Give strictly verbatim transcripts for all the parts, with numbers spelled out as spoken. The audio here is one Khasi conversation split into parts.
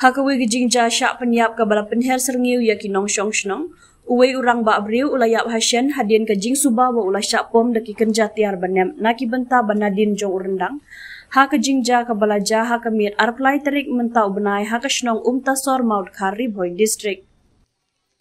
Ha kawei ka jingjia shah pynïap kaba la pynher syrngiew ïa ki nongshong shnong, uwei u rangbah briew u la ïap hashen hadien ka jingsuba ba u la shah pom da ki kynja tiar ba nep na ki bynta ba nadien jong u ryndang, ha ka jingjia kaba la jia ha ka miet arphew lai tarik mynta u bnai ha ka shnong Umtasor, Mawdkhar, Ri Bhoi District.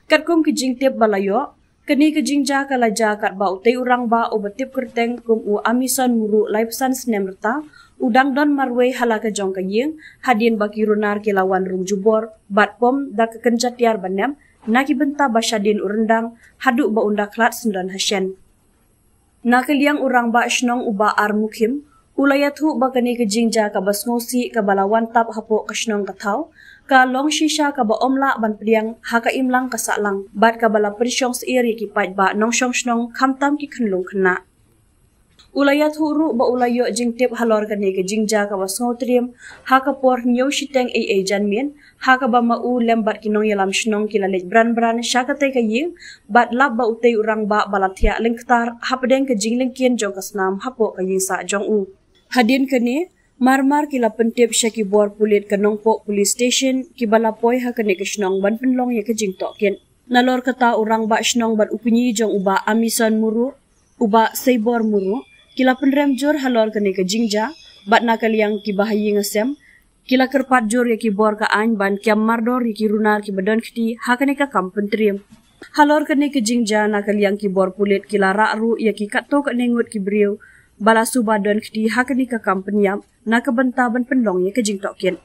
Katkum ki jingtip ba la ïoh, kane ka jingjia ka la jia katba utei u rangbah uba tip kyrteng kum u Amison Muruk, laiphew san snem rta, u dang don marwei ha la ka jong ka ïing, hadien ba ki runar ki la wan rung jubor bad pom da ka kynja tiar ba nep na ki bynta ba shadien u ryndang, haduh ba un da khlad syndon hashen. Na ka liang u rangbah shnong u Bah R Mukhim, u la ïathuh ba kane ka jingjia kaba sngewsih kaba la wan tap hapoh ka shnong ka thaw, ka long shisha kaba ym lah ban pdiang ha ka imlang ka sahlang, bad kaba la pynshong syier ïa ki paidbah nongshong shnong, khamtam ki khyllung khynnah. U la ïathuh ruh ba u la ïoh jingtip halor kane ka jingjia kaba sngewtriem ha ka por hynñiew shiteng eiei janmiet, ha kaba ma u lem bad ki nongïalam shnong ki la leit bran bran sha katei ka ïing, bad lap ba utei u rangbah ba la thiah lyngktar hapdeng ka jinglyngkien jong ka snam hapoh ka ïing sah jong u. Hadien kane, marmar ki la pyntip sha ki bor pulit ka Nongpoh Police Station kiba la poi ha kane ka shnong ban pynlong ïa ka jingtohkit. Nalor kata u rangbah shnong bad u kñi jong u Bah Amison Muruk, u Bah Seibor Muruk, ki la pynrem jur halor kane ka jingjia, bad na ka liang kiba ha ïing ha sem, ki la kyrpad jur ïa ki bor ka aiñ ban kiam mardor ïa ki runar kiba don kti ha kane ka kam pyntriem. Halor kane ka jingjia na ka liang ki bor pulit ki la rah ruh ïa ki katto katne ngut ki briew ba la suba don kti ha kane ka kam pynïap na ka bynta ban pynlong ïa ka jingtohkit.